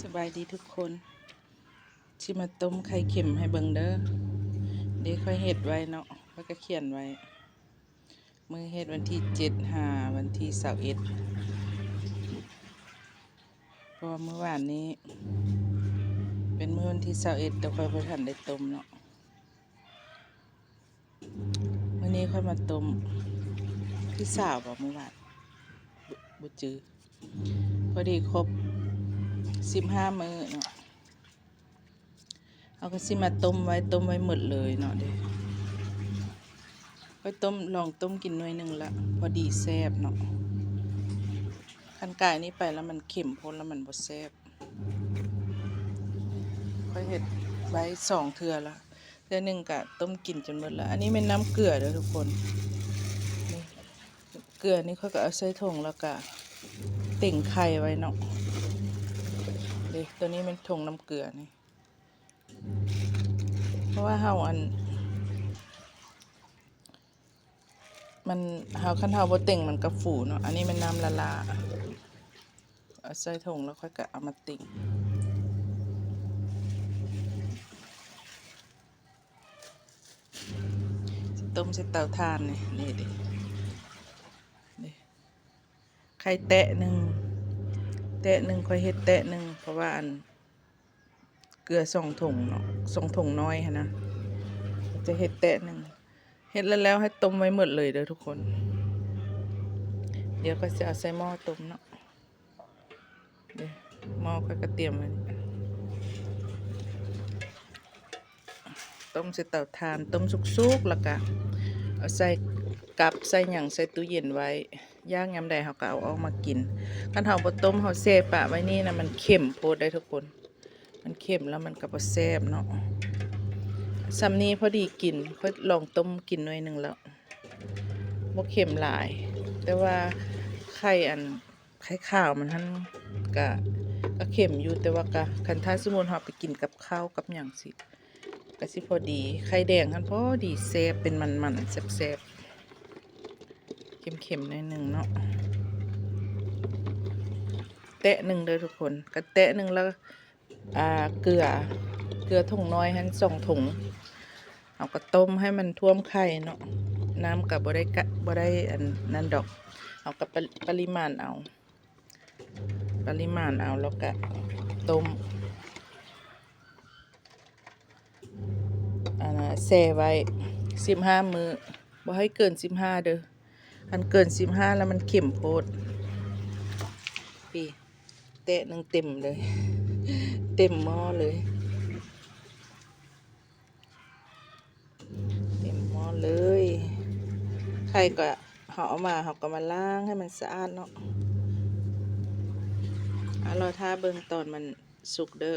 ສະບາຍດີທຸກຄົນ ຊິມາຕົ້ມໄຂ່ເຄັມໃຫ້ເບິ່ງເດີ. ເດ ຂ້ອຍເຮັດໄວ້ເນາະ ຂ້ອຍກະຂຽນໄວ້ ມື້ເຮັດວັນທີເຈັດຫາວັນທີຊາວເອັດ ເພາະວ່າມື້ວານນີ້ເປັນມື້ວັນທີຊາວເອັດ ແຕ່ຂ້ອຍບໍ່ທັນໄດ້ຕົ້ມເນາະ. ມື້ນີ້ຂ້ອຍມາຕົ້ມ ທີຊາວບໍ່ ມື້ວານ ບໍ່ ບໍ່ຈື່ ພໍດີຄົບສິບຫ້າມື້ເນາະ. ເຮົາກະຊິມາຕົ້ມໄວ້ ຕົ້ມໄວ້ໝົດເລີຍເນາະເດ. ຂ້ອຍຕົ້ມ ລອງຕົ້ມກິນໜ່ວຍໜຶ່ງລະ ພໍດີແຊບເນາະ. ຄັນກາຍນີ້ໄປລະມັນເຄັມໂພດ ລະມັນບໍ່ແຊບ. ຂ້ອຍເຮັດໄວ້ສອງເທື່ອລະ ເທື່ອໜຶ່ງກະຕົ້ມກິນຈົນໝົດລະ. ອັນນີ້ແມ່ນນ້ຳເກືອເດີທຸກຄົນ ນີ້ ເກືອນີ້ຂ້ອຍກະເອົາໃສ່ຖົງ ລະກະເຕັງໄຂ່ໄວ້ເນາະເດ. ໂຕນີ້ແມ່ນຖົງນ້ຳເກືອນີ້ ເພາະວ່າເຮົາ ອັນ ມັນ ເຮົາ ຄັນເຮົາບໍ່ເຕັງມັນກະຟູເນາະ. ອັນນີ້ແມ່ນນ້ຳລະລາ ເອົາໃສ່ຖົງລະຂ້ອຍກະເອົາມາເຕັງ ຕົ້ມໃສ່ເຕົາຖ່ານນີ້ ນີ້ເດ ນີ້ ໄຂ່ແຕະໜຶ່ງ ແຕະໜຶ່ງ ຂ້ອຍເຮັດແຕະໜຶ່ງ ເພາະວ່າ ອັນ ເກືອສອງຖົງເນາະ ສອງຖົງນ້ອຍຫັ້ນນະ ຈະເຮັດແຕະໜຶ່ງ. ເຮັດແລ້ວໆ ໃຫ້ຕົ້ມໄວ້ໝົດເລີຍເດີທຸກຄົນ. ດຽວຂ້ອຍຊິເອົາໃສ່ໝໍ້ຕົ້ມເນາະ ເດ ໝໍ້ຂ້ອຍກະຕຽມໄວ້ ຕົ້ມໃສ່ເຕົາຖ່ານ ຕົ້ມສຸກໆ ລະກະເອົາໃສ່ກັບ ໃສ່ຫຍັງ ໃສ່ຕູ້ເຢັນໄວ້ ຢາກຍາມໃດເຮົາກະເອົາອອກມາກິນ. ຄັນເຮົາບໍ່ຕົ້ມ ເຮົາແຊ່ປະໄວ້ນີ້ນະ ມັນເຄັມໂພດເດ້ທຸກຄົນ ມັນເຄັມລະມັນກະບໍ່ແຊບເນາະ. ຊ່ຳນີ້ພໍດີກິນ ຂ້ອຍລອງຕົ້ມກິນໜ່ວຍໜຶ່ງລະ ບໍ່ເຄັມຫຼາຍ ແຕ່ວ່າໄຂ່ ອັນ ໄຂ່ຂາວມັນຫັ້ນກະ ກະເຄັມຢູ່ ແຕ່ວ່າກະ ຄັນຖ້າສົມມຸດເຮົາໄປກິນກັບເຂົ້າກັບຫຍັງຊີ້ ກະຊິພໍດີ. ໄຂ່ແດງຫັ້ນພໍດີແຊບ ເປັນມັນໆ ແຊບໆ ເຄັມໆ ໜ້ອຍໜຶ່ງເນາະ. ແຕະໜຶ່ງເດີທຸກຄົນ ກະແຕະໜຶ່ງລະ ອ່າ ເກືອ ເກືອຖົງນ້ອຍຫັ້ນສອງຖົງ ເຮົາກະຕົ້ມໃຫ້ມັນຖ້ວມໄຂ່ເນາະ. ນ້ຳກະບໍ່ໄດ້ກະ ບໍ່ໄດ້ອັນນັ້ນດອກ ເຮົາກະປະ ປະລິມານເອົາ ປະລິມານເອົາ ລະກະຕົ້ມ ອັນນະ ແຊ່ໄວ້ສິບຫ້າມື້ ບໍ່ໃຫ້ເກີນສິບຫ້າເດີ. ຄັນເກີນສິບຫ້າລະມັນເຄັມໂພດ. ປີ ແຕະໜຶ່ງເຕັມເລີຍ ເຕັມໝໍ້ເລີຍ ເຕັມໝໍ້ເລີຍ. ໄຂ່ກະເຮົາເອົາມາ ເຮົາກະມາລ້າງໃຫ້ມັນສະອາດເນາະ. ອາ ລໍຖ້າເບິ່ງຕອນມັນສຸກເດີ.